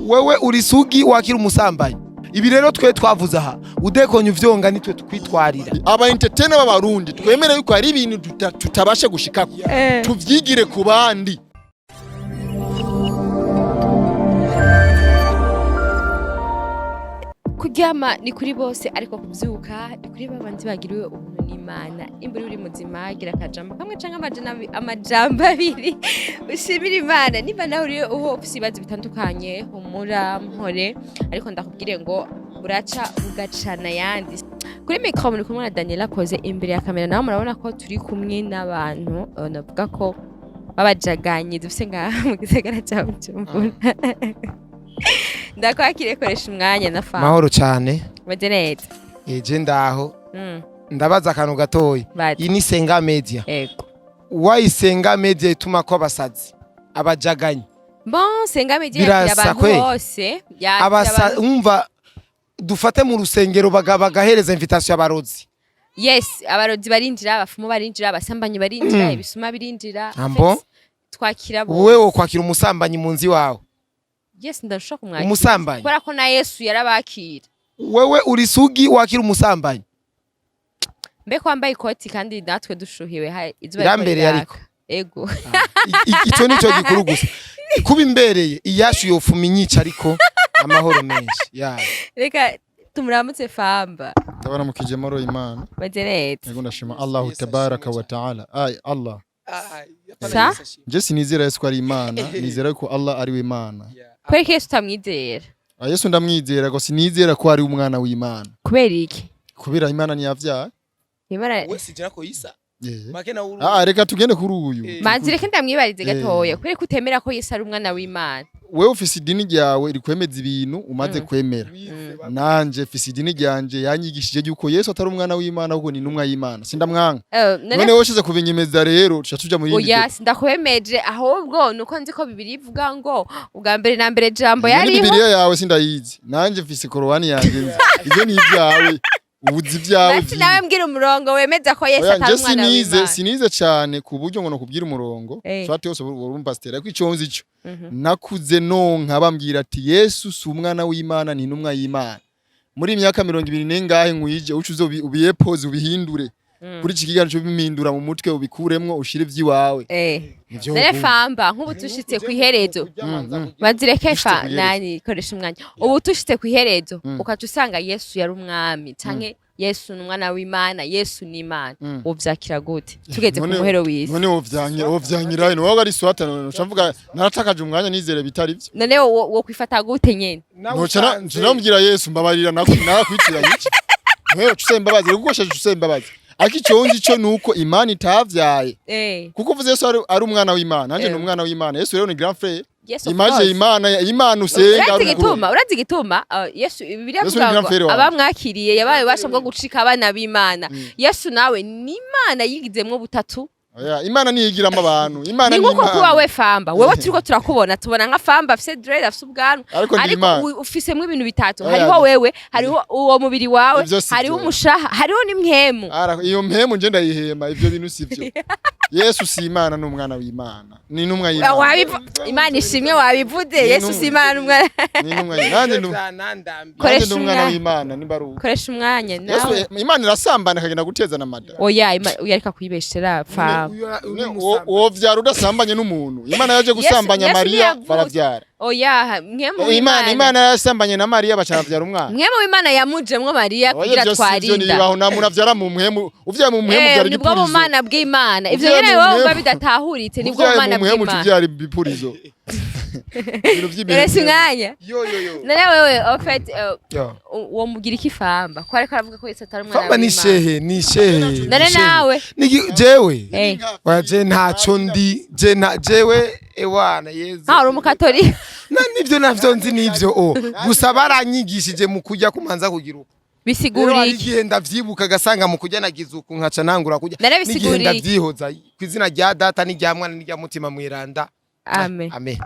Wewe uri sugi wakira umusambanyi. Ibi rero twe twavuze aha, udekonye uvyonga nitwe tukwitwarira. Aba entertainer b'abarundi twemere yuko hari ibintu tutabasha gushikako, tuvyigire ku bandi. Kuryama ni kuri bose, ariko kubyuka ni kuri babandi bagiriwe ubuntu n'Imana. Imbura uri muzima, gira akajambo kamwe canke amajambo abiri ushimira Imana. Niba nawe uri uho ufise ibibazo bitandukanye, humura mpore, ariko ndakubwire ngo buraca bugacana ayandi. Kuri micro muri kumwe na Daniela Koze, imbere ya kamera naho murabona ko turi kumwe n'abantu navuga ko babajaganyi dufise ngaha mu gisagara ca Bujumbura. Ndakwakire, koresha umwanya na fama. Mahoro cyane. Meze neza. Eje ndaho. Ndabaza akantu gatoyi. Bati. Iyi ni Senga Media. Ego. Wayisenga Media ituma ko abasazi, abajaganyi. Bon, Senga Media yakira Birasa abantu kwe. bose. Yakira Abasa abantu. umva dufate mu rusengero bagahereza invitation abarozi. Yes, abarozi barinjira, abafumu barinjira, abasambanyi barinjira, ibisuma birinjira. Ah, bon? Twakira bose. Wowe wo kwakira umusambanyi mu nzu iwawe? Yes, ndashobora kumwakira. Umusambanyi. Kubera ko na Yesu yarabakira. Wewe uri sugi wakira umusambanyi? Mbeko wambaye ikoti kandi natwe dushuhiwe, izuba ririko Irambereye riraka. ariko. Ego. Ico nico gikuru gusa. Kuba imbereye iyashu yofuma inyica, ariko amahoro menshi. Ya. Reka tumuramutse Famba. Ndabaramukije, moro Imana. Meze neza. Yego, ndashima Allahu tabaraka wa taala. Ay Allah. Sa? Nje sinizera Yesu ko ari Imana, nizera ko Allah ari we Imana. Kubera ko Yesu utamwizera. Ah, Yesu ndamwizera, ko sinizera ko ari umwana w'Imana. Kubera iki? Kubera Imana ntiyavyaye. Imana. Sijira ko isa. Eh. Make na uru. Ah, reka tugende kuri uyu. Manzi, reka ndamwibarize gatoya. Kubera ko utemera ko Yesu ari umwana w'Imana. Wewe ufise idini ryawe rikwemeza ibintu umaze kwemera. Nanje mfise idini ryanje yanyigishije yuko Yesu atari umwana w'Imana, ahubwo ni intumwa y'Imana. Sindamwanka. None None wowe ushize kubinyemeza rero tuca tuja muri yindi. Oya, sindakwemeje, ahubwo nuko nzi ko Bibiliya ivuga ngo ubwa mbere na mbere jambo Iyo ni yariho. Bibiliya yawe sindayizi. Nanje mfise Korowani yanje nzi. Ivyo ni ibyawe. Ubuzi ibyawe. Basi nawe mbwira umurongo wemeza ko Yesu Oya, atari nje umwana sinize w'Imana. sinize cyane ku buryo ngo nokubwira umurongo. Swate yose uri umupasiteri, ariko ico nzi ico nakuze nonka bambwira ati Yesu si umwana w'Imana, ni intumwa y'Imana. Muri imyaka 20 n'ingahe nkwije, uca uzo ubiyepoze ubihindure kuri iki kiganiro, ubimindura mu mutwe, ubikuremwo ushire ivy'iwawe. Ivyo None Famba, nk'ubu tushitse ku iherezo, bazireke Dushitse fa kw'iherezo. nani, koresha umwanya. Ubu tushitse ku iherezo ukaca usanga Yesu yari umwami canke Yesu ni umwana w'Imana, Yesu ni Imana, wovyakira gute tugeze ku muhero w'isi? None wovyankira ino wowe ari swata, none ucavuga naratakaje umwanya nizere bitari vyo. None wo kwifata gute nyene? Noca namubwira Yesu mbabarira narakwiciranye iki nwewe uca usaba imbabazi, rero gukosheje uca usaba imbabazi, ariko ico nzi co nuko Imana itavyaye. Kuko uvuze Yesu ari umwana w'Imana, nanje ni umwana w'Imana. Yesu rero ni grand frère. Yes, of Imagine course. Imana usenga Urazi ari mukuru. igituma, urazi igituma Yesu, Bibiliya Yesu ivuga ni grand ngo frère wanje. abamwakiriye yabaye ububasha bwo gucika abana b'Imana. Yesu nawe ni Imana yigizemwo butatu. Oya, Imana niyigiramo abantu. Imana Ni ni nkuko kuba Imana. we Famba, wewe turiko turakubona, tubona nka Famba afise dread, afise ubwanwa, Ariko ni ariko Imana. ufisemwo ibintu bitatu. Oya, Hariho wewe, hariho uwo mubiri wawe, Ivyo si hariho vyo. umushaha, hariho n'imhemu. Ara, iyo mpemu nje ndayihema, ivyo bintu sivyo. Yesu si Imana, ni umwana w'Imana. Ni intumwa y'Imana. Imana ishimwe, wabivuze. Ni Yesu si Imana n'umwana. Ni intumwa y'Imana. Nanje Koresha ndi umwana umwanya. w'Imana nimba ari uwo. Koresha umwanya Yesu nawe. Imana irasambana ikagenda guteza na mada. Oya, oya, reka kuyibeshera Famba. Wovyara udasambanye n'umuntu. Imana yaje gusambanya Yesu Mariya ntiyavutse. baravyara. Oya, mwemu Imana w'Imana. Imana yasambanye na Mariya baca bavyara umwana. Mwemu w'Imana yamujemwo Mariya Oya, kugira ivyo si vyo, twarinda. ntibibaho. Nta muntu avyara mu mpwemu. Uvyaye mu mpwemu uvyara Nibwo igipurizo. bumana bw'Imana ivyo Uvyaye nyene mu wowe wumva mpwemu. bidatahuritse, nibwo Uvyaye bumana mu mpwemu bw'Imana. uvyara ibipurizo. Ibintu vy'ibintu. Urese umwanya. Yo yo yo. None wewe en fait Yo. uwo mugira iki Famba ko ariko aravuga ko Yesu atari umwana Famba ni w'Imana? shehe, ni shehe. None Ni shehe. nawe? Jewe. Oya, je ntaco ndi, je nta jewe ewana Yezu. Nkaho uri umukatolika. Na nivyo navyo nzi nivyo o. Gusa baranyigishije mu kurya kumanza kugira uko. Rero Bisigura hari iki? igihe ndavyibuka agasanga mu kurya nagize uku nkaca nangura kurya. None N'igihe bisigura iki? ndavyihoza ku izina rya data n'irya mwana n'irya mutima mweranda. Amen. Amen.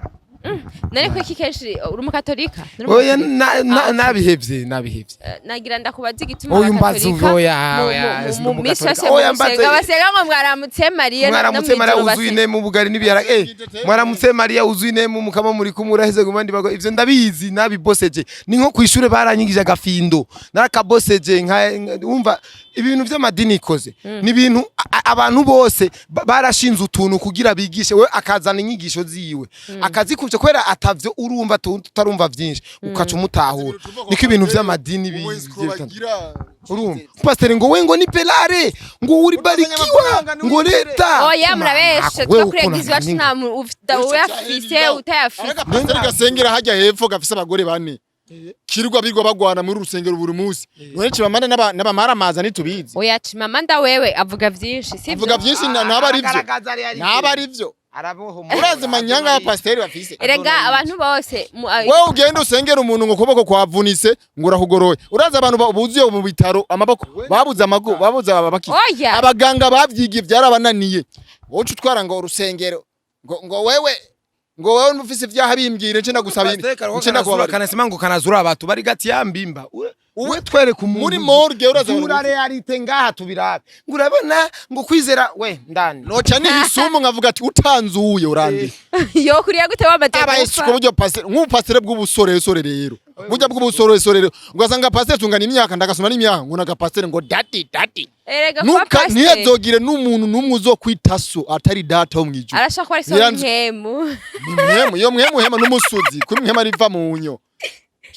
None ko iki kenshi uri umukatolika? Uri Oya. umukatolika? Na nabihevye, nabihevye. Nagira ndakubaza igituma Oya, mbaza. abakatolika Oya, oya, mu sindi misi umukatolika. yose Oya, mu gusenga mbaze. basenga ngo mwaramutse Mariya, no Mwaramutse Mariya mw'ijuru wuzuye inema, ubugari n'ibiharage, mwaramutse Mariya wuzuye inema, umukama muri kumwe, uraheze ku bandi bagore. Ivyo ndabizi, nabiboseje. Ni nko kw'ishure baranyigije agafindo, narakaboseje. Nka wumva ibintu vy'amadini ikoze ni ibintu abantu bose barashinze utuntu kugira bigishe. We akazana inyigisho ziwe akazikuvye kubera atavyo urumva, tutarumva vyinshi, ukaca umutahura. Niko ibintu vy'amadini bigiye bitandukanye. Urumva pasiteri ngo we ngo ni pelare, ngo uribarikiwa, ngo leta. Oya, murabeshe. Wewe Twa kuri ukuna église iwacu nani? Nta uyafise utayafise. Agapasiteri gasengera hajya hepfo gafise abagore bane kirirwa birwa bagwana muri urusengero buri munsi. None Chimamanda n'abamaramaza ntitubizi? Oya, Chimamanda wewe avuga vyinshi, sivyo? Avuga byinshi, ntaba ari byo. Agaragaza reality. Ntaba ari byo. Arabohomora. Urazi manyanga y'abapasiteri bafise? Erega abantu bose Wewe ugenda usengera umuntu ngo ukuboko kwavunitse ngo urakugoroye. Urazi abantu buzuye mu bitaro amaboko babuze, amagu babuze, ababakiza? Oya. Abaganga bavyigiye byarabananiye. Wowe uca utwara ngo urusengero ngo wewe ngo wewe ufise ivyaha, bimbwire nce ndagusaba, nce ndakubabarira. Kanasema ngo kanazura abantu bari gati ya mbimba. Uwe twereka umuntu Muri morgue uraza abantu zura réalité ngaha tubirabe, ngo urabona ngo kwizera we ndani. Noca nihisumu nkavuga ati utanzuye urandiye. Yo kuriya gute wamaze Abaye gupfa? ku buryo pasiteri nk'ubupasiteri bw'ubusoresore rero, burya bw'ubusoresore rero ugasanga pasiteri tungana imyaka, ndagasoma n'imyaka, ngo nagapasiteri ngo daddy, daddy. Erega kuba Nuka pasiteri ntiyazogire n'umuntu n'umwe uzokwita so atari data wo mw'ijuru. Arashaka kuba ari so w'inkemu. Ni mwemu, iyo mwemu hema n'umusuzi kuri mwema riva mu nyo.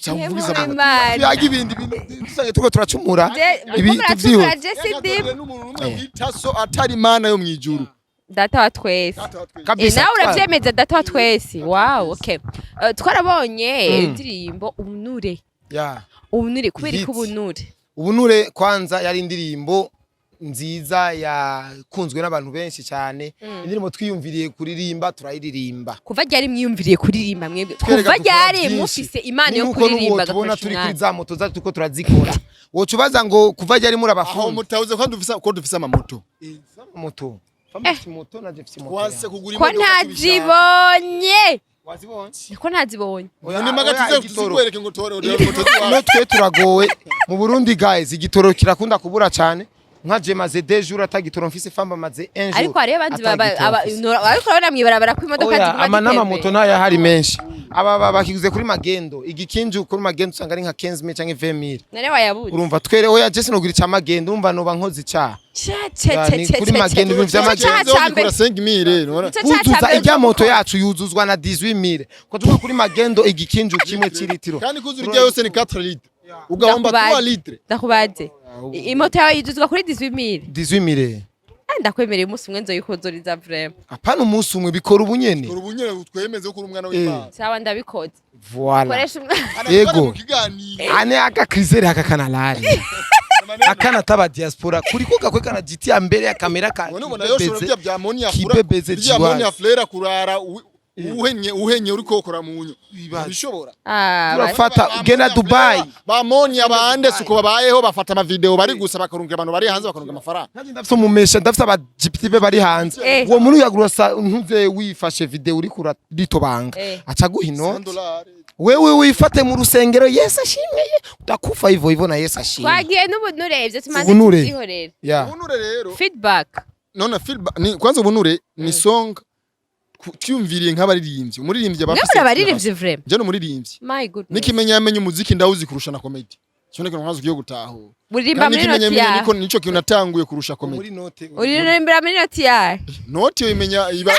Nkemu Cyangwa w'Imana. Tuyaga ibindi bintu dusange turiko turacumura. Ibi Muriko muracumura. tuvyihuse. Jesse Dip. N'umuntu n'umwe wita so atari Imana yo mw'ijuru. Data wa twese. Kabisa. Nawe uravyemeza, data wa twese. Wow, okay. Twarabonye indirimbo Ubunure. Ya. Ubunure, kubera Hit. ko ubunure Ubunure kwanza yari indirimbo nziza yakunzwe n'abantu benshi cyane, indirimbo twiyumviriye kuririmba turayiririmba. Kuva ryari mwiyumviriye kuririmba mwebwe? Twereka Kuva dukora ryari byinshi. mufise impano yo Ni nkuko n'ubu kuririmba, tubona agakoresha turi kuri umwanya? za moto zacu turiko turazikora, woca ubaza ngo kuva ryari muri Aho abafundi? mutabuze ko dufise amamoto. Moto. Fama mfise moto, nanje mfise moto Wanse yanjye. kugura Ko imodoka tubishaka. ntazibonye? Wazibonye? Ko ntazibonye? Oya, Ni maga oya, tuze igitoro. tuzikwereke ngo tore ore moto ziwawe. No twe turagowe mu Burundi guys, igitoro kirakunda kubura cyane. Nka je maze deux jours atagitoro mfise, famba maze un jour Ariko hariyo abandi atagitoro mfise. ariko urabona mw'ibarabara ko imodoka Oya, ziguma ama n'amamoto zitembera. ntayahari menshi. Aba bakiguze kuri magendo, igikinju kuri magendo usanga ari nka 15,000 canke 20,000. None wayabuze? Urumva twere, oya, je sinogira ica magendo, urumva noba nkoze icaha. Ca ca Ya, ca ni ca kuri ca magendo, ca. ibintu vy'amagendo. Ico ca mbere. Kura 5000 nora. Ico ca Kuzuza mbere. ijya moto yacu yuzuzwa na 18,000, ko tuvuga kuri magendo igikinju kimwe c'iritiro. Kandi kuzura irya yose ni 4 litres. Ugahomba 3 litres. Ndakubaze, imoto yawe yuzuzwa kuri 18,000? 18,000. Ah, ndakwemereye umunsi umwe nzoyikuzuriza vraiment. Apana umunsi umwe, bikora ubunyene. Kora ubunyere twemeze ko uri umwana w'Imana. Sawa, ndabikoze. Voilà. Koresha umwana. Yego. Mu kiganiro. Ane aka crisere aka kanalari akana taba diaspora kuri ko gakwe kana jitia mbere ya kamera ka None ubona yoshora bya bya monia fura. kibebeze. Bya Jiwazi. monia flera kurara uhenye uhenye uriko ukora munyo. Bishobora. Ah, Turafata ugenda Dubai. Ba monia bande suko babayeho, bafata ama video bari gusa bakarunga abantu bari hanze, bakarunga amafaranga. Nanjye ndafise umumesha, ndafise aba GPT be bari hanze. Uwo muntu yagura sa ntuze wifashe video uri kuritobanga, aca guha inoti. Wewe wifate mu rusengero, Yesu ashimwe ye, utakufa hivyo hivyo na Yesu ashimwe. Twagiye n'ubunure, ivyo tumaze Ubunure. tuvyihorera. Ya. Ubunure rero. Feedback. None feedback ni kwanza ubunure ni song twiyumviriye nk'abaririmbyi. Umuririmbyi aba Mwe afise muri abaririmbyi vraiment? Je ni umuririmbyi. My goodness. Nikimenya yamenye umuziki ndawuzi kurusha na comedy. Cyo ni kintu ugiye gutahura. Uririmba Kandi muri noti nikimenyamenye yawe? niko nico kintu natanguye kurusha comedy. Muri note. Uririmbira muri noti yawe? Note uyimenya iba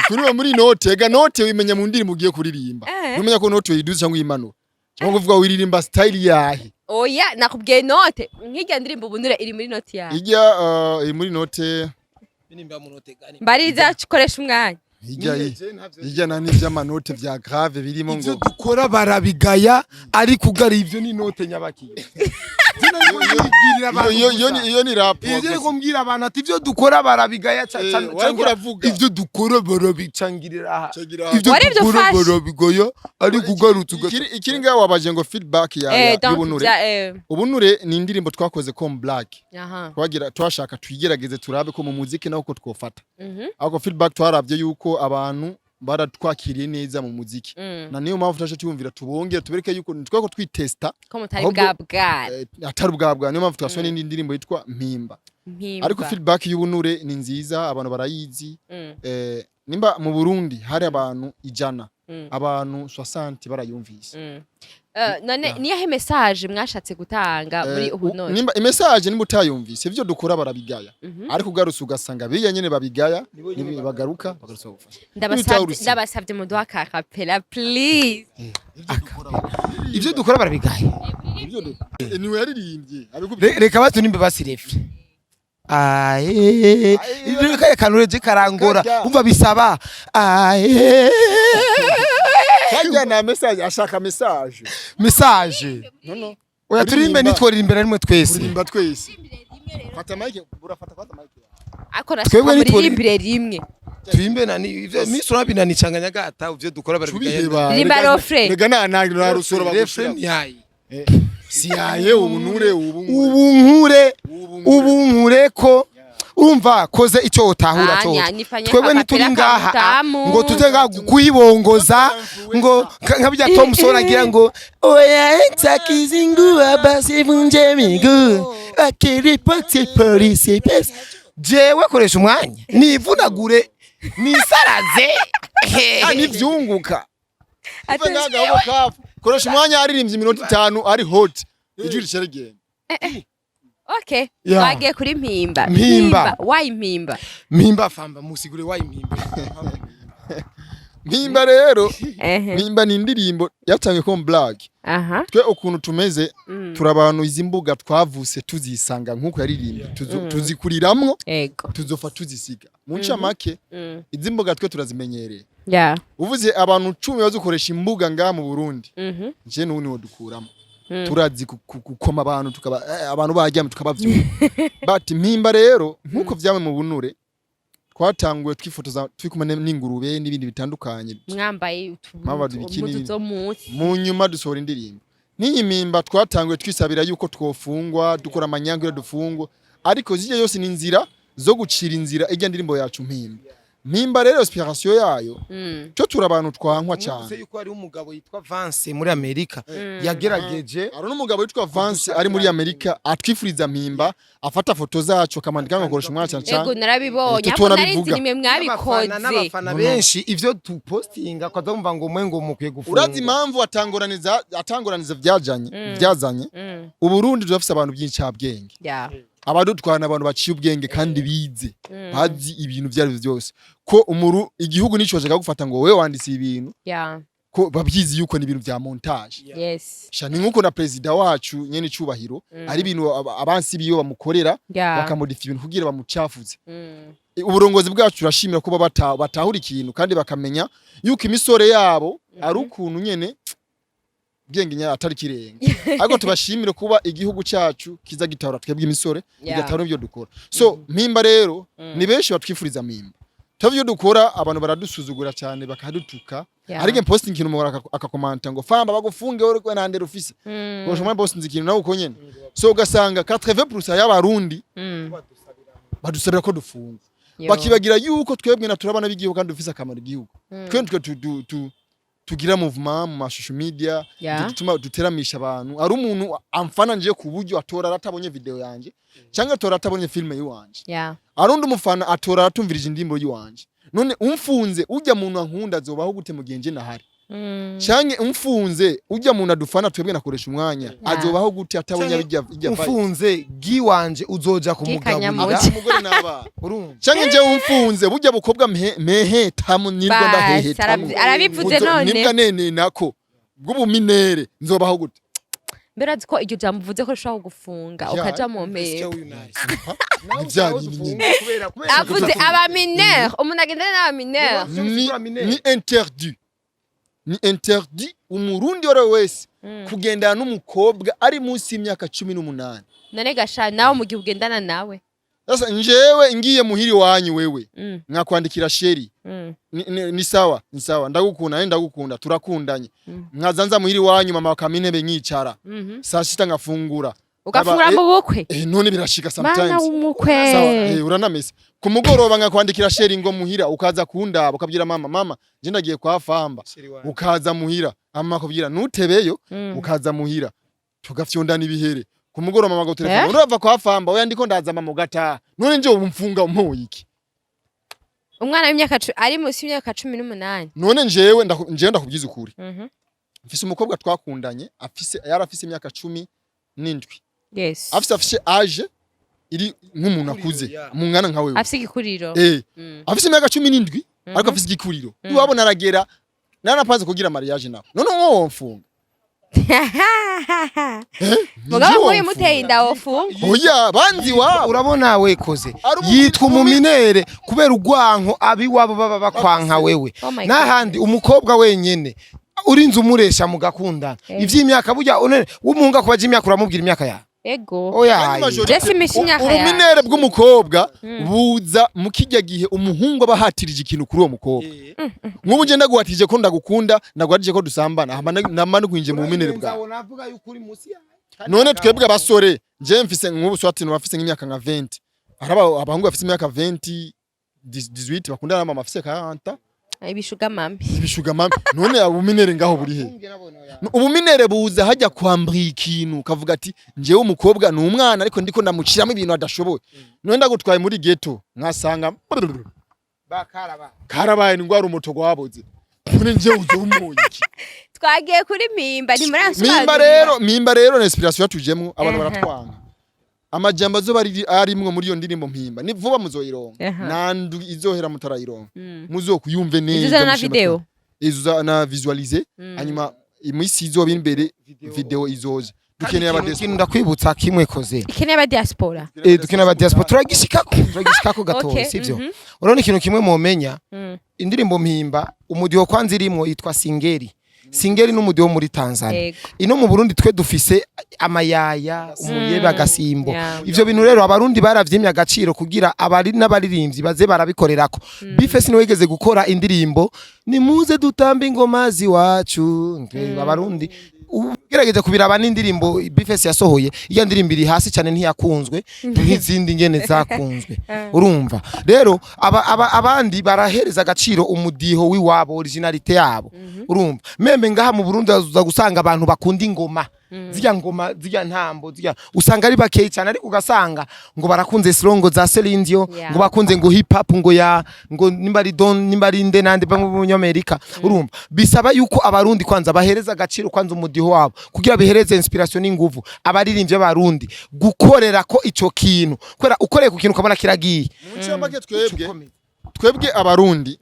kuriba muri note, ega note uyimenya mu ndirimbo ugiye kuririmba. Numenya ko note uyiduza cyangwa uyimanura. Cyangwa kuvuga wiririmba style yahe. Oya, nakubwiye note nk'irya ndirimbo Ubunure iri muri noti yawe? Ijya iri muri note. Nimba mu note gani? Mbariza, ukoresha umwanya. Ijya ijya na n'ivy'amanote vya grave birimo Ivyo ngo dukora barabigaya, ariko ugari ivyo ni note nyabaki. Iyo ni rap. Ivyo niko mbwira abantu ati ivyo dukora barabigaya. Wariko uravuga. Ivyo dukora barabicangirira aha. Cagira aha. Ivyo Warivyo dukora ufashe. barabigaya, ariko ugarutse Ikiri ngaho wabaje ngo feedback ya Donc y'ubunure. Ubunure ni indirimbo twakoze com black. Twagira twashaka twigerageze turabe ko mu muziki naho ko twofata. Ariko feedback twarabye yuko abantu Baratwakiriye neza mu muziki, na niyo mpamvu twaje tuyumvira, tubongera tubereke yuko tweko twitesta ko mutari ahubwo- bwa bwana. Atari ubwabwa. Niyo mpamvu twasohoye n'indi ndirimbo yitwa Mpimba. Mpimba. Ariko feedback y'ubunure ni nziza, abantu barayizi. Nimba mu Burundi hari abantu 100, abantu 60 barayumvise. None niyahe message mwashatse gutanga muri ubunore? Nimba imessage, nimba utayumvise, ivyo dukora barabigaya, ariko ugarutse ugasanga biya nyene babigaya, bagaruka bagarutse bagufasha. Ndabasavye, N'ibitawurusi. ndabasavye muduha ka capella, please. Ivyo dukora barabigaye. Niwe yaririmbye abikubwiye. Reka batunimbe basi refrain. Aye, ibyo kaya kantu karangora. Kajya. Umva, bisaba aye. Kajya na message, ashaka message. Message. No, no. Oya, turimbe. Kuririmba. Nitworirimbe rimwe twese. Kuririmba twese. Fata mic, urafata, fata mic. Ariko nashaka Twebwe muririmbire rimwe. Turimbe nani? Ivyo misi urabinanicanganya gata, ivyo dukora barabigaye. Tubiheba. Ririmba refrain. Rega na rusoro Refrain. bagushira. Yayi. Si yaye ubunure ubu. Ubu nkure, ubu nkure ko urumva koze icyo utahura Anya, cyo nifanye twebwe ntituri akapera ngaha kamutamu. ngo tuje ngaha kuyibongoza ngo nka bijya Thompson agira ngo oya takizingua basi vunje miguu akiripoti polisi pesa. Jewe koresha umwanya nivunagure nisaraze. Nivyunguka. Uve ngaga ahubwo kafu. Koresha umwanya aririmbye iminota 5 ari hot. Ijwi riceregenda. Okay. Yeah. Twagiye kuri Mpimba. Mpimba. Why Mpimba? Mpimba, famba musigure wayi Mpimba. Mpimba rero, Mpimba ni indirimbo yatangiye ko black. Twe ukuntu tumeze, turi abantu izi mbuga twavuse tuzisanga nkuko yaririmbye, tuzikuriramwo, tuzofa tuzisiga. Mu ncamake, izi mbuga twe turazimenyereye. Uvuze abantu 10 bazukoresha imbuga ngaha mu Burundi, nje n'ubu niwo dukuramo. Turazi gukoma abantu, tukaba abantu baryamye tukabavyura. But Mpimba rero, nkuko vyamwe mu bunure, twatanguye twifotoza turi kumwe n'ingurube n'ibindi bitandukanye, Mwambaye Mwambaye ibikini. impuzu zo munsi. Mu nyuma dusohora indirimbo n'iyi Mpimba. Twatanguye twisabira yuko twofungwa, dukora amanyanga iyo dufungwa, ariko zijya yose ni inzira zo gucira inzira ijya ndirimbo yacu Mpimba. Mpimba rero, inspiration yayo, cyo turi abantu twankwa Mwumvise cyane. yuko hariho umugabo yitwa Vance muri Amerika yagerageje. Hari n'umugabo witwa Vance ari muri Amerika atwifuriza Mpimba, afata foto zacu akamandika ngo koresha umwana cyane Ego, cyane. narabibonye. Twe Ahubwo nari nzi tunabivuga. nimwe mwabikoze. N'abafana benshi ivyo tupostinga kwaza bumva ngo mwe ngo mukwiye gufungwa. Urazi impamvu atangoraniza vyazanye? Uburundi turafise abantu by'incabwenge, abadutwana, abantu baciye ubwenge kandi bize, bazi ibintu ibyo ari byo byose, ko umuru igihugu nico bashaka gufata ngo wewe wanditse ibintu, ko babyizi yuko ni ibintu vya montage. Sha, ni nkuko na perezida wacu nyene icubahiro ari ibintu abansi biwe bamukorera, bakamodifa ibintu kugira bamucafuze. Uburongozi bwacu turashimira kuba batahura ikintu kandi bakamenya yuko imisore yabo ari ukuntu nyene bwenge nya atari kirenga, ariko tubashimire kuba igihugu cyacu kiza gitahura twebwe imisore, bigatahura ibyo dukora. So Mpimba rero, ni benshi batwifuriza Mpimba. Twebwe ibyo dukora abantu baradusuzugura cyane, bakadutuka. Ariko posting ikintu umuntu akakomanta ngo famba bagufunge wowe ko nta ndero ufise. Kurusha umwe posting ikintu nawe uko nyene, so ugasanga 80% y'abarundi badusabira ko dufungwa, bakibagira yuko twebwe na turabana b'igihugu kandi dufise akamaro igihugu. Twe tugira movement mu ma social media, dutuma duteramisha abantu. Ari umuntu amfana nje ku buryo atora atabonye video yanje cyangwa atora atabonye filme yiwanje, ari undi umufana atora atumvirije indirimbo yiwanje. None umfunze ujya muntu ankunda azobaho gute mu gihe nje nahari? Canke umfunze ujya muntu adufana twebwe nakoresha umwanya, azobaho gute atabonye Canke bijya vibe? Ufunze giwanje uzoja kumugaburira. Gikanyamuke. Umugore n'abana. Urumva? Canke nje umfunze burya bukobwa mehetamu nirwo Basi, ndahehetamu. arabivuze none. Nibwa nene nako bw'ubuminere nzobaho gute? Mbere urazi ko iryo jambo uvuze ko rishobora kugufunga, ukaja mu mpera. Ni vya bindi nyene. Avuze abamineur, umuntu agendana n'abamineur. Ni interdit, ni interdit umurundi uwo ari we wese kugendana n'umukobwa ari munsi y'imyaka 18. None gasha nawe mu gihe ugendana nawe? Sasa njewe ngiye muhiri wanyu wewe, nkakwandikira chéri, ni sawa, ni sawa, ndagukunda, nari ndagukunda, turakundanye, nkaza nza muhiri wanyu, mama bakampa intebe nkicara, saa sita ngafungura. Ugafungura Aba, mu bukwe. None birashika Mana sometimes. w'umukwe. Sawa, uranamesa ku mugoroba nkakwandikira chéri ngo muhira, ukaza kundaba, ukabwira mama: "Mama, je ndagiye kwa Famba." Ukaza muhira, mama akubwira nutebeyo. Ukaza muhira tugafyondana ibihere ku mugoroba, mama agatelefona: "Urava kwa Famba?" "Oya, ndiko ndaza mama." Ugataha. None nje umfunga umpoye iki? Umwana w'imyaka ari munsi y'imyaka 18. None njewe njewe ndakubwiza ukuri, mfise umukobwa twakundanye afise, yari afise imyaka 17. Afise âge iri nk'umuntu akuze mungana nka wewe. Afise igikuriro. Afise imyaka 17, ariko afise igikuriro. Iwabo naragera narapanze kugira mariage nawe. None wowe womfunga? Mugabo Nje nk'uyu muteye inda wofunga. Oya, banzi wabo. Urabona wekoze Ari yitwa umuminere kubera urwanko abiwabo baba bakwanka wewe. Oh my. N'ahandi umukobwa wenyene urinze umuresha mugakundana, ivy'imyaka burya one w'umuhungu akubaje imyaka, uramubwira imyaka yawe? Ego. Oya. Kandi majorité- Jesse misha imyaka yawe. Ubuminere bw'umukobwa buza mu kijya gihe umuhungu aba ahatirije ikintu kuri uwo mukobwa. Nk'ubu nje ndaguhatirije ko ndagukunda, ndaguhatirije ko dusambana, hama nama nukwinjiye mu buminere bwawe. None twebwe abasore, nje mfise nk'ubu swati bafise nk'imyaka nka 20, hari abahungu bafise imyaka 20, 18 bakundana na mama afise 40. Ibishuga mami. Ibishuga mami. None ubuminere ngaho buri he? Ubuminere buza hajya kwambura ikintu ukavuga ati: "Njyewe umukobwa ni umwana, ariko ndiko ndamuciramo ibintu adashoboye." None ndagutwaye muri ghetto nkasanga karabaye, indwara umuto gwaboze, none njyewe uzomuye iki? Twagiye kuri Mpimba, ntimuransobanurira. Mpimba rero, Mpimba rero na inspiration yatujemwo, abantu baratwanga. Amajambo azoba ari arimwo muri iyo ndirimbo Mpimba ni vuba muzoyironka. Nandu izohera mutarayironka. Muzokuyumve neza. Izo na Mushima. video. Izo na visualiser, hanyuma imisi izoba imbere, video izoza. Dukeneye aba Ikintu ndakwibutsa kimwe koze. Ikeneye aba diaspora. Dukeneye aba diaspora, turagishikako gatoya. Sivyo? Urabona ikintu kimwe mumenya, indirimbo Mpimba, umudiho kwanza irimwo yitwa singeri. Singeri n'umudiho muri Tanzania. Ino mu Burundi twe dufise amayaya, umuyebe, agasimbo. Ivyo bintu rero Abarundi baravyimye agaciro kugira abari n'abaririmbyi baze barabikorerako. B-Face niwe wigeze gukora indirimbo "Nimuze dutambe ingoma ziwacu". Abarundi ugerageje kubiraba n'indirimbo B-Face yasohoye, iyo ndirimbo iri hasi cyane, ntiyakunzwe nk'izindi ngene zakunzwe. Urumva rero abandi barahereza agaciro umudiho w'iwabo, originalité yabo. Urumva même ngaha mu Burundi uza gusanga abantu bakunda ingoma, zirya ngoma, zirya ntambo, zirya usanga ari bakeyi cyane, ariko ugasanga ngo barakunze slow ngo za Celine Dion, ngo bakunze ngo hip hop, ngo ya ngo nimba ari don, nimba ari nde nande bamwe mu Banyamerika. Urumva bisaba yuko Abarundi kwanza bahereza agaciro kwanza umudiho wabo kugira bihereze inspiration n'inguvu abaririmbyi b'Abarundi gukorera ko ico kintu, kubera ukoreye ku kintu ukabona kiragiye. Mu ncamake, twebwe Abarundi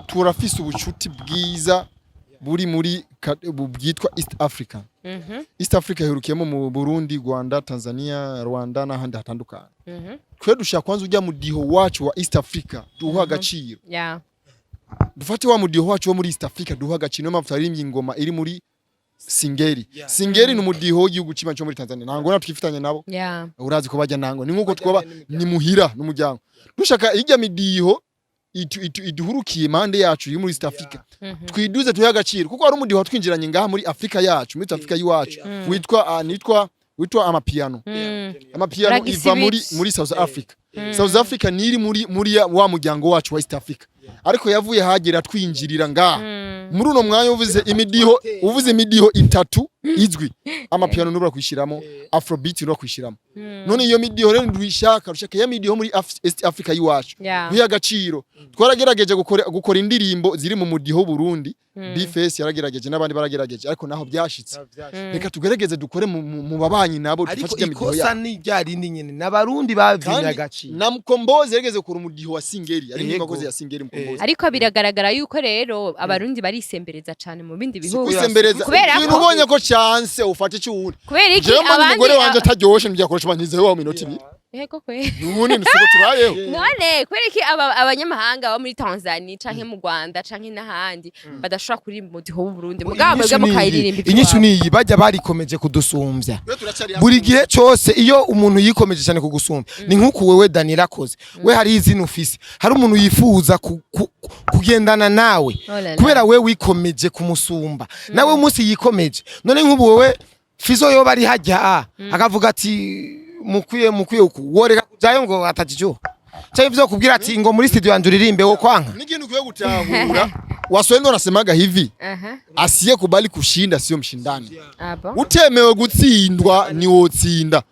turafise ubucuti bwiza buri muri bwitwa East Africa. East Africa iherukiyemo mu Burundi, Rwanda, Tanzania, Rwanda n'ahandi hatandukanye. Twe dushaka kwanza ujya mudiho wacu wa East Africa duha agaciro. Dufate wa mudiho wacu wo muri East Africa duha agaciro. Niyo mpamvu twaririmbye ingoma iri muri singeri. Singeri ni umudiho w'igihugu cima cyo muri Tanzania, ntango na twifitanye nabo. Urazi ko bajya nango ni nkuko twoba ni muhira n'umuryango. Dushaka ijya midiho iduhurukiye impande yacu iri muri East Africa, twiduze tuhe agaciro, kuko hari umudiho twinjiranye ngaha muri Afrika yacu, muri Afrika y'iwacu, witwa nitwa witwa amapiano. Amapiano Ragisi iva muri beats. muri South Africa. South Africa niri muri wa muryango wacu wa East Africa, ariko yavuye hagera twinjirira ngaha. Muri uno mwanya uvuze imidiho itatu izwi, amapiano nubura kwishyiramo, afrobeat nubura kwishyiramo. None iyo midiho rero ndushaka rushaka ya midiho muri East Africa y'iwacu duhe agaciro. Twaragerageje gukora indirimbo ziri mu mudiho w'Uburundi. B-Face yaragerageje n'abandi baragerageje, ariko naho byashitse. Reka tugerageze dukore mu babanyi nabo, Ariko dufate ijya midiho ikosa yabo. ni rya rindi nyene n'Abarundi bavyimye Kandi agaciro. na Mkombozi yarigeze gukora umudiho wa singeri, ari Yego. akoze ya singeri Mkombozi. Ariko biragaragara yuko rero Abarundi barisembereza cane mu bindi bihugu. Kwisembereza Kubera ibintu ubonye ko chance ufate icyuwundi. Kubera iki? Jewe mbona Abandi umugore wanje ataryoshe, ntiyakoresha banyizeho wa minota 2. Yego kwe. Nubundi nisuko tubayeho. None kubera iki abanyamahanga bo muri Tanzania canke mu Rwanda canke n'ahandi badashobora kuririmba umudiho w'Uburundi, mugabo mwebwe Inyishu ni iyi. mukayiririmba Inyishu ivy'iwabo? ni iyi: bajya barikomeje kudusumbya. Twe turacyari hasi. Buri gihe cyose iyo umuntu yikomeje cyane kugusumba, ni nk'uku wewe Daniel akoze, we hari izina ufise, hari umuntu yifuza kugendana nawe. Oh la la. Kubera we wikomeje kumusumba, nawe umunsi yikomeje. None nk'ubu wewe Fizo yoba ari hajya akavuga ati mukwiye uku, woreka kujayo ngo atajijuha, cyangwa ivyo kubwira ati ngo muri studio yanje uririmbe, wo kwanka? Ni kintu ukwiye gutahura. Waswahili wanasemaga hivi: "Asiyekubali kushinda sio mshindani." Abo. Utemewe gutsindwa ni wotsinda.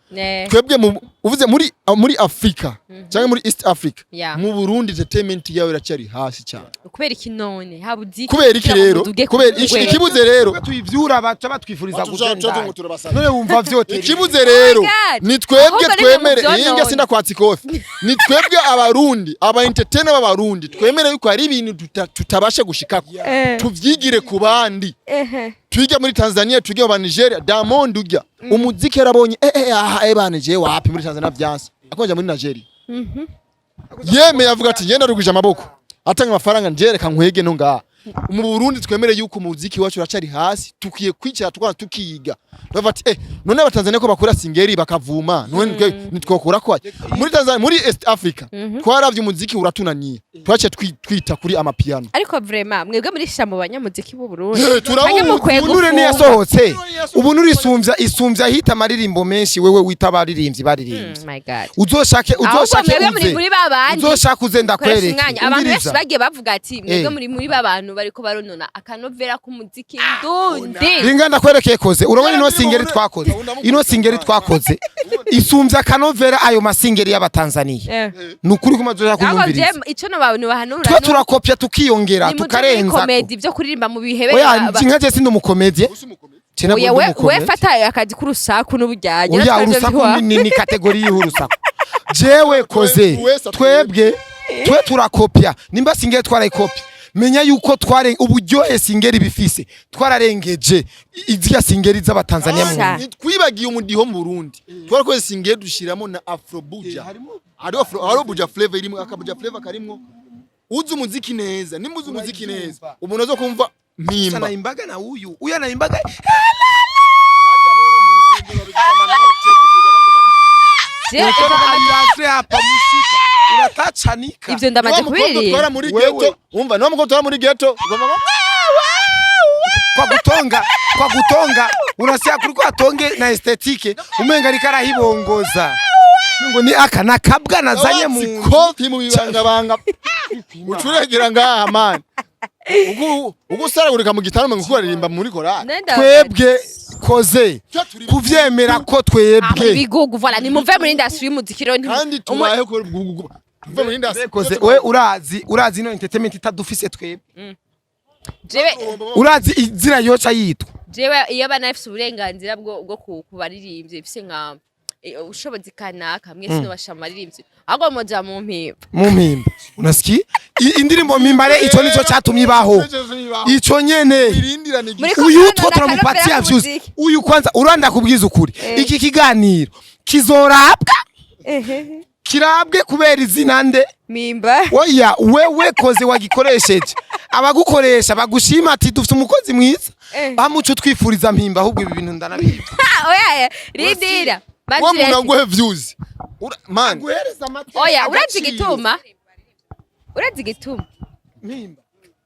Twebwe uvuze muri Afrika cyangwa muri East Africa, mu Burundi entertainment yawe iracyari hasi cyane. Kubera iki none habuze iki Kubera iki kugira ngo rero? muduge ku Kubera iki? rwego? Ikibuze rero, Tuyivyura baca batwifuriza kugenda, none wumva vyotera? Ikibuze rero Oh my God. ni twebwe Ahubwo nimwe twemere muvyonone. inga sindakwatsa ikofi. Ni twebwe Abarundi, aba entertainer b'Abarundi, twemere yuko hari ibintu tutabasha gushikako, tuvyigire ku bandi. Twige muri Tanzania, twige mu Nigeria. Diamond ujya umuziki yarabonye aha bana, je wapi, muri Tanzania vyanse, akonja muri Nigeria. Yemeye avuga ati ngenda rugwije amaboko, atanga amafaranga, njereka nkwege no ngaha mu Burundi. Twemere yuko umuziki wacu uracari hasi, tukwiye kwicara tukwana tukiga, bavuga ati none abatanzania ko bakora singeri bakavuma, none nitwokora ko muri Tanzania? Muri East Africa twaravye umuziki uratunaniye, twaciye twita kuri amapiano. Ariko vraiment mwebwe muri sha mu banyamuziki b'u Burundi Turabuzi. Canke mukwiye Ubunure gufunga. niyasohotse, ubunure isumbya hita amaririmbo menshi wewe wita abaririmbyi baririmbye. My God. Uzoshake Ahubwo uzoshake mwebwe muri uze muri babandi uzoshake uze koresha ndakwereke. umwanya. Abantu benshi Umviriza. bagiye bavuga ati mwebwe muri babantu bariko baronona akanovera k'umuziki ndundi. Ringa ndakwerekeye koze, urabona ino singeri twakoze, ino singeri twakoze isumbya akanovera ayo masingeri y'Abatanzaniya. Ni ukuri ko umaze Ahubwo kuyumviriza. je ico nobahanura Twe turakopya tukiyongera ni muje muri tukarenza. comédie, ibyo kuririmba mu bihebe. Oya, nka je sindi umukomedie. Oya, we fata akazi k'urusaku n'ubujyanye. Oya, urusaku ni catégorie y'urusaku. Jewe koze twebwe twe turakopya, nimba singeri twarayikopya, menya yuko tware uburyohe singeri bifise, twararengeje izya singeri z'Abatanzania mu Sha. Twibagiye umudiho mu Burundi, twarakoze singeri dushiramo na afrobuja, hariho afro, hariho buja flavor irimo, akabuja flavor karimwo. Uzi umuziki neza, nimba uzi umuziki neza, umuntu azo kumva mpimba. Anaimbaga na huyu huyu anaimbaga. Hapa mushika unatachanika. Ivyo ndamaze Niwa mukobwa kubiririmba. twara muri Wewe. ghetto, umva, niwa mukobwa twara muri ghetto ugomba Kwa gutonga unasikia kuliko atonge na esthétique, umenga ariko arahibongoza ngo ni aka nakabwa nazanye mu kofi mu bibangabanga ucuragira ngaha man, ugu ugusaragurika mu gitaro ngo kuririmba muri korali. Twebwe koze kuvyemera ko twebwe Ibigugu, voilà, nimuve muri industry y'umuziki rero. Kandi tubahe ko tuve muri industry. Koze we urazi ino entertainment itadufise twebwe, Jewe urazi izina yoca yitwa? Jewe iyo abana bafise uburenganzira bwo ku baririmbyi bifise nka ubushobozi kanaka, mwese nobasha mu baririmbyi, ahubwo muja mu mpimba. Mu mpimba, unasikia indirimbo mpimbare, ico nico catumye ibaho ico nyene. Irindirane. Muri Uyu two ko turamupatia vyose. muziki. Uyu kwanza uranda kubwiza ukuri, iki kiganiro kizorabwa, kirabwe kubera izina nde? Mimba. Oya, wewe koze wagikoresheje, abagukoresha bagushima ati dufite umukozi mwiza. Bamuco twifuriza mpimba, ahubwo ibi bintu ndanabiba. Ah, oya, rindira. Wa Banzire. muntu aguhe views. Man. Guhereza amata. Oya, urazi igituma, urazi igituma? Mpimba.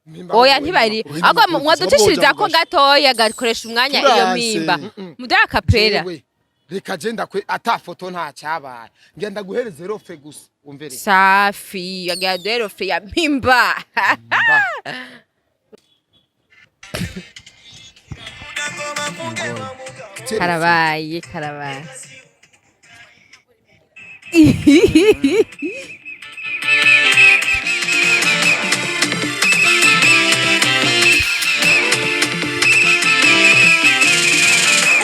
Mpimba. Oya, ntibari, ahubwo mwaducishiriza ko gatoya gakoresha umwanya iyo. Turanse. Mimba muduhe akapera. Jewe, reka je ndakwe ata foto nta cyabaye, ngenda guhereza refrain gusa umvere. Safi, yagira duhe refrain ya mpimba. Ba. Karabaye, karabaye.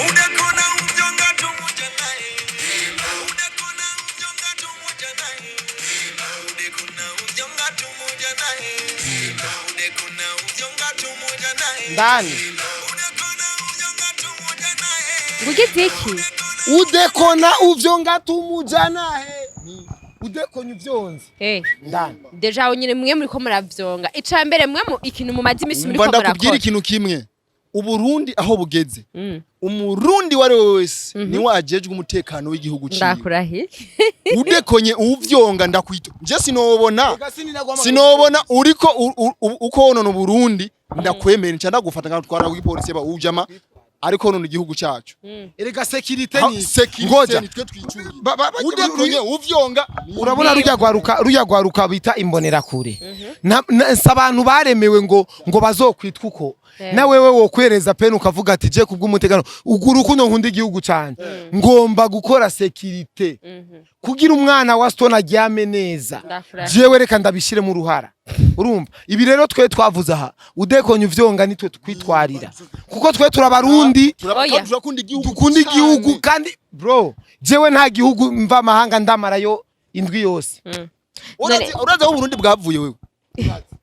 Udakona umjonga tumuja naye. Udakona umjonga tumuja naye. Udakona umjonga tumuja naye. Udakona umjonga tumuja naye. Ndani. Udakona umjonga tumuja naye. Ngugize iki? Udekona uvyo ngatumujana he, udekona uvyonze. Ndani. Déjà aho nyine mwe muriko muravyonga, ica mbere mwe mu ikintu mumaze imisi Umva, muriko ndakubwira murakora. ikintu kimwe: Uburundi aho bugeze, umurundi uwo ari we wese niwe ajejwe umutekano w'igihugu ciwe. Ndakurahiye. Udekonye uvyonga, ndakwita nje sinobona uriko uko wonona Uburundi, ndakwemera nca ndagufata nkatwara kuri polisi ba ujama. Ariko none igihugu cyacu Erega sécurité ni sécurité ngoja ni twe twicungiye. Udekonye Udekonye uvyonga. Urabona rujya rwaruka bita imbonerakure. Si abantu baremewe ngo bazokwitwa uko. Na wewe wokwereza pene ukavuga ati je kubw'umutekano ugura urukundo, nkunda igihugu cyane, ngomba gukora sécurité kugira umwana wa Stone aryame neza. Ndafurahi. Jewe reka ndabishire mu ruhara. Urumva ibi rero twe twavuze aha, udekonye uvyonga nitwe tukwitwarira kuko twe turabarundi. Oya. Turakunda igihugu. Dukunda Cyane. igihugu. Kandi bro, jewe nta gihugu mva amahanga ndamarayo indwi yose. Urazi aho Burundi bwavuye wewe?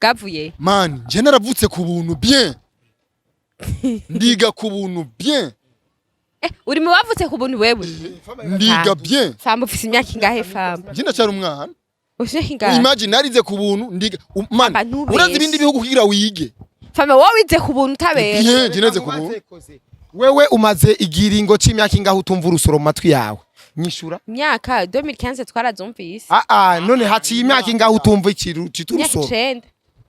Bwavuye. Man, je naravutse ku buntu bien, ndiga ku buntu bien. Uri mu bavutse ku buntu wewe? Ndiga bien. Famba, ufise imyaka ingahe, Famba? Je ndacyari umwana. Ufise imyaka ingahe? Imagine, narize ku buntu, ndiga man. Papa, ntubeshe. Urazi ibindi bihugu kugira wige? Famba, wowe wize ku buntu, utabeshe? Bien, je narize ku buntu. Wewe umaze igiringo c'imyaka ingahe utumva urusoro mu matwi yawe? Nyishura. Imyaka 2015 twarazumvise. Ah ah, none haciye imyaka ingahe utumva ikintu cita Imyaka urusoro? 9.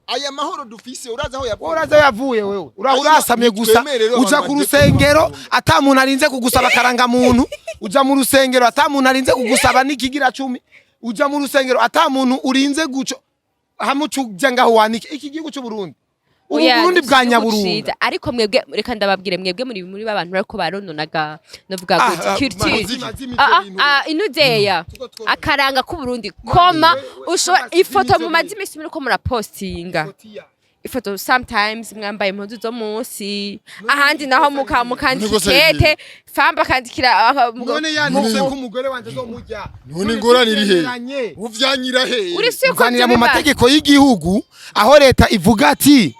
Aya mahoro dufise, urazi aho yavuye? Uraza yavuye wewe urasamye gusa. Twemere rero Uja abantu ku bagiye rusengero kuba. ata muntu arinze kugusaba akarangamuntu, uja mu rusengero ata muntu arinze kugusaba n'ikigira cumi, uja mu rusengero ata muntu urinze guco hamwe uca uja ngaho wanike iki gihugu c'u Burundi ubu. Oya, Burundi bwa igihugu nyaburunga. ciza. Ariko mwebwe, reka ndababwire, mwebwe muri babantu bariko barononaga novuga gute culture. Mazima Ah, ibyo bintu. ah, inuzeya akaranga k'Uburundi koma ushobora ifoto mu mazi imisi muriko murapostinga ifoto, sometimes mwambaye impuzu zo munsi, ahandi naho mukandika Niko se ikete, Famba akandikira None yanditse ko umugore wanje azomurya. None ingorane iri he? Uvyanyira he? Uri si ko Nzanira mu biba. mategeko y'igihugu aho leta ivuga ati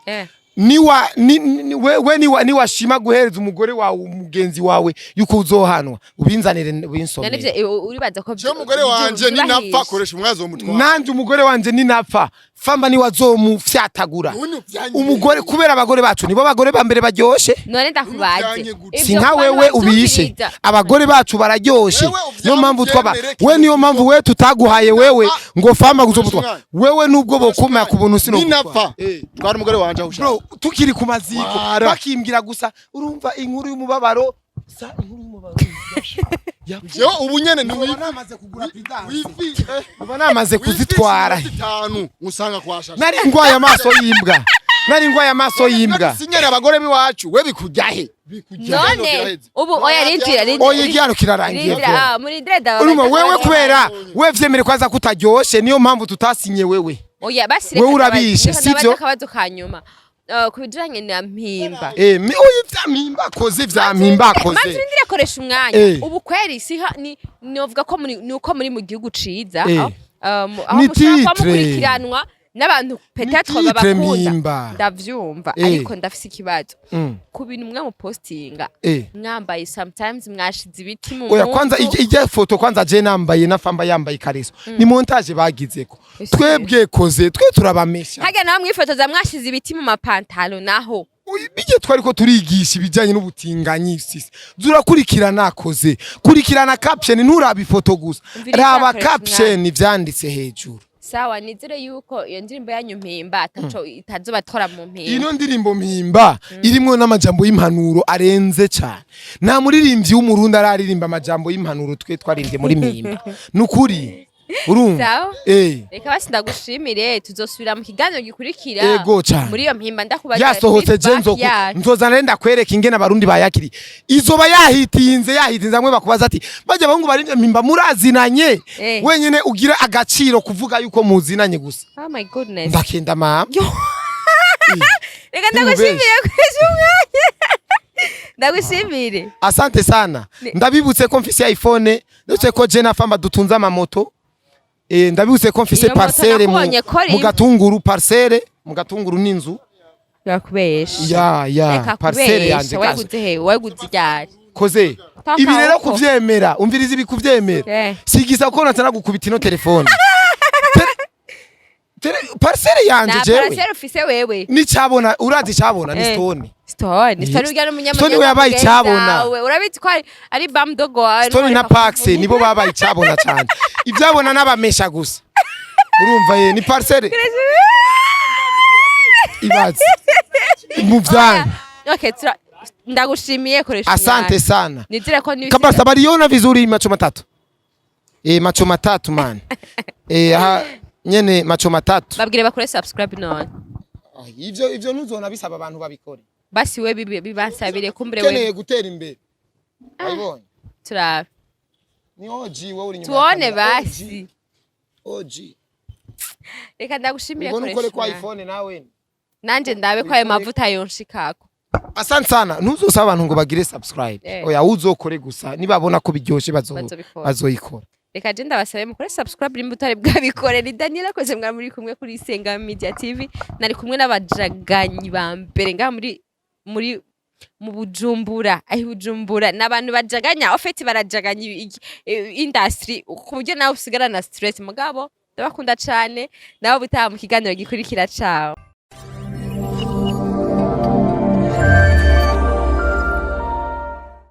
niwa ni, ni, we niwashima guhereza umugore wawe umugenzi wawe yuko uzohanwa, ubinzanire None ubinsomere. ivyo uribaza ko Je umugore wanje ninapfa, koresha umwazo w'umutwaro. Nanje umugore wanje ninapfa, Famba niwe azomufyatagura. None uvyanyira Umugore he? kubera abagore bacu nibo bagore ba mbere baryoshe. None ndakubaze. Uvyanye gute? Si nka wewe ubishe, abagore bacu bararyoshe. Wewe uvyame Niyo mpamvu twaba uvyemere we, niyo mpamvu we tutaguhaye wewe ngo Famba kuzomutwa. Umwana. Wewe nubwo bokuma ku buntu sino Ninapfa, twara umugore wanje aho ushaka. Bro, tukiri ku maziko Wara. bakimbwira gusa urumva inkuru y'umubabaro sa inkuru y'umubabaro. Jewe ubu nyene ni Uba namaze kugura prudence. Wifi. Uba namaze kuzitwara. Itanu usanga kwa shasha. Nari ngwaye amaso y'imbwa, nari ngwaye amaso y'imbwa. Sinyara abagore biwacu, we bikujya he? None ubu oya, rindira, rindira. Oya, igihano kirarangiye. Rindira. Bro. Ah, murindire ndababaza. Urumva wewe kubera we vyemere ko aza kutaryoshe, niyo mpamvu tutasinye wewe. Oya basi. Wewe urabishe, sivyo? Akabazo ka nyuma. Ku bijanye na Mpimba. Oya, vya Mpimba koze, vya Mpimba Manzi, koze. rindira, koresha umwanya. Ubu kweri siha ni novuga ko muri ni uko muri mu gihugu ciza aho, aho Ni mushobora kuba titre. mukurikiranwa n'abantu peut-être Ni titre. babakunda. Mpimba. Ndavyumva. Ariko ndafise ikibazo ku bintu mwe mupostinga mwambaye, sometimes mwashize ibiti mu Oya, kwanza mpuzu. ijya foto kwanza je nambaye na Famba yambaye ikariso ni montage bagizeko. Ese. Twebwe koze twe turabamesha. Harya naho mwifotoza mwashize ibiti mu mapantalo naho? Bijye twariko turigisha ibijyanye n'ubutinganyi. Sisi zurakurikirana koze, kurikirana caption, nturaba ifoto gusa. Umviriza, Raba koresha. caption vyanditse hejuru. Sawa, nizere yuko iyo ndirimbo yanyu Mpimba ataco itazobatora mu mpimba. Ino ndirimbo Mpimba irimwo n'amajambo y'impanuro arenze cyane. Nta muririmbyi w'Umurundi araririmba amajambo y'impanuro twe twaririmbye muri Mpimba, nukuri urumva. Sawa. Reka basi ndagushimire, tuzosubira mu kiganiro gikurikira. Ego cane. Muri iyo Mpimba ndakubaza Yasohotse je feedback nzoku yayo. Nzozana rero ndakwereka ingene Abarundi bayakiriye. Izoba yahitinze, yahitinze amwe bakubaza ati bajya abahungu baririmbye Mpimba murazinanye? Wenyene ugira agaciro kuvuga yuko muzinanye gusa. Oh my goodness. Ndakenda mama. Reka ndagushimire, koresha umwanya, ndagushimire. Asante sana. Ndabibutse ko mfise iPhone, ndetse ko je na Famba dutunze amamoto. Ndabibutse ko mfise Iyo moto parcelle mu, nakubonye ko mu Gatunguru, parcelle mu Gatunguru n'inzu. Yakubesha. Ya Reka parcelle yanje kubesha. kaze. Waguze he? Waguze ryari? Koze Paka ibi rero uko. kuvyemera, umviriza ibi kuvyemera. Sigisa ko natana gukubita ino telefone. Parcelle yanje Na jewe. parcelle ufise wewe? Nicabona, urazi icabona ni Stone. Stone, Stone Yes. urya n'umunyamahanga. Stone we yabaye icabona. Urabizi ko ari bamdogo wawe. Stone na Pax nibo babaye icabona cyane. Ibyabona n'abamesha gusa. Urumva ye ni parcelle ibaze mu vyanga. Okay, tura Ndagushimiye, koresha Asante umwanya. sana. Nizere ko n'ibisiga- Kabasa baliona vizuri macho matatu. Eh, macho matatu man. Eh, aha nyene macho matatu. Babwire bakore subscribe none. Ah, ivyo ntuzona bisaba abantu babikore. Basi we bibansabire kumbure Ukeneye we. gutera imbere. Wabibonye? Turabe. Ni OG wowe uri inyuma ya Tuone kamera. basi. OG. Reka ndagushimire, Ubwo koresha nukore kwa umwanya. iPhone nawe. Nanje ndabe ko ayo mavuta yonshikako. Asante sana. Ntuzosaba abantu ngo bagire subscribe. Oya, uzokore gusa nibabona ko biryoshe Bazobikora. bazoyikora. Reka je ndabasabe mukore subscribe nimba utari bwabikore. Ni Daniel akoze, mwa muri kumwe kuri Isenga Media TV. Nari kumwe n'abajaganyi ba mbere ngaha muri mu Bujumbura, aho i Bujumbura n'abantu bajaganya, au fait barajaganya industry ku buryo nawe usigara na stress. Mugabo ndabakunda cane, nawe butaha mu kiganiro gikurikira. Ciao.